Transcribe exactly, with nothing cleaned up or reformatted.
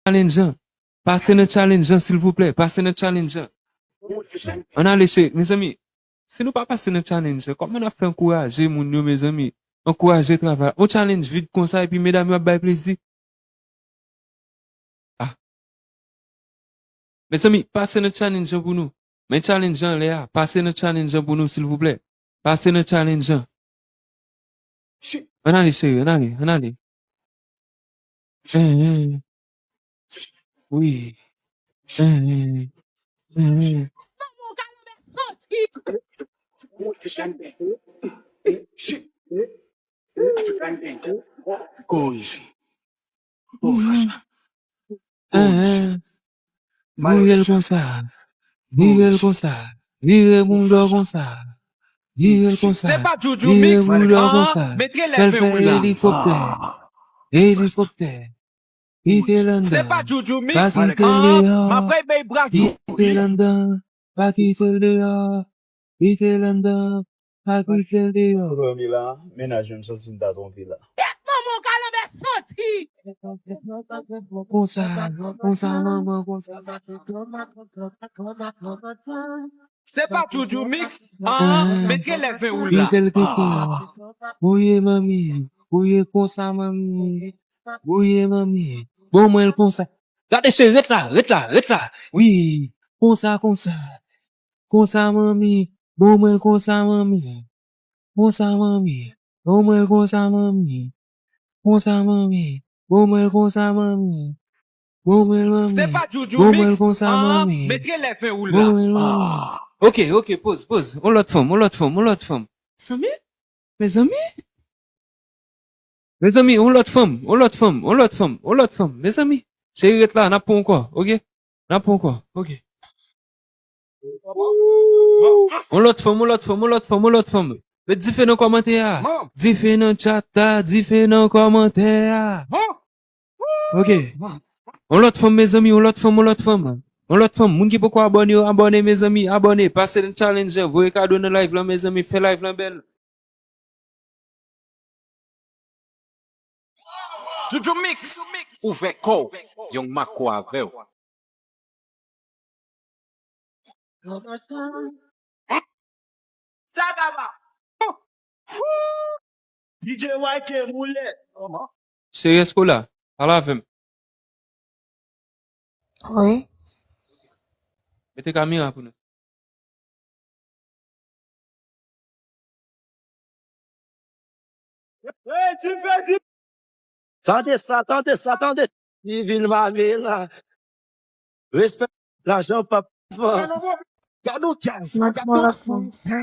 challenge an. Pase nan challenge an, silvouplè. Pase nan challenge an. Ann ale, se, mezanmi, si nou pa pase nan challenge an, kòman n ap fè ankouraje moun yo, mezanmi? Ankouraje travay. On challenge vid konsa, epi medam yo ap bay plezi. Ah. Mezanmi, pase nan challenge an pou nou. Men challenge an anlè a. Pase nan challenge an pou nou, silvouplè. Pase nan challenge an. Ann ale, cheri, ann ale, ann ale. Eh, eh. Wi. Eh, eh. Eh, eh. Hein, hein. Bouyel konsa. Bouyel konsa. Vire bouda konsa. Vire l konsa. Se pa Joujou Mix, vire bouda konsa. Mete lè ven ou la. Fè l fè elikoptè. Elikoptè. Kite l anndan. Se pa Joujou Mix, pa kite l deyò. M ap bay bras ou. Kite l anndan. Pa kite l deyò. Kite l anndan. Pa kite l deyò. Ou dòmi la, mennaj mwen, m santi m ta twonpe la. Tèt manman w kalanbè santi. Konsa, konsa manman, konsa. Se pa Joujou Mix, an, mete lè ven ou la. Kite l kite. Bouye manmi, bouye konsa manmi. Bouye manmi. Bon mwen l konsa. Gade se ret la, ret la, ret la. Wi, konsa, konsa. Konsa manmi, bon mwen l konsa manmi. Konsa manmi, bon mwen l konsa manmi. Konsa manmi, bon mwen l konsa manmi. Bon mwen l manmi. Se pa Joujou Mix, an, mete lè ven ou la. Bon mwen l manmi. Ok, ok, poz, poz. On lòt fanm, on lòt fanm, on lòt fanm. Zanmi? Mezanmi? Mezanmi, on lòt fanm, on lòt fanm, on lòt fanm, on lòt fanm. Mezanmi, cheri ret la, n ap pran ankò, ok? N ap pran ankò, ok. On lòt fanm, on lòt fanm, on lòt fanm, on lòt fanm. Met dife nan kòmantè a. Dife nan chat la, dife nan kòmantè a. Ok. On lòt fanm, mezanmi, on lòt fanm, on lòt fanm. On lòt fanm, moun ki poko abòne yo, abòne, mezanmi, abòne. Pase nan challenge, voye kado nan live lan, mezanmi, fè live lan bèl. Joujou Mix, ouvè kò w, Young Mako avè w. Sa gaba. D J Y K moule. Serye Skola, pale avè m. Wi. Mete kamera pou nou. Tande sa, tande sa, tande. Li vin mame la. Respè, lajan p ap. Gade yon djaz, gade yon djaz.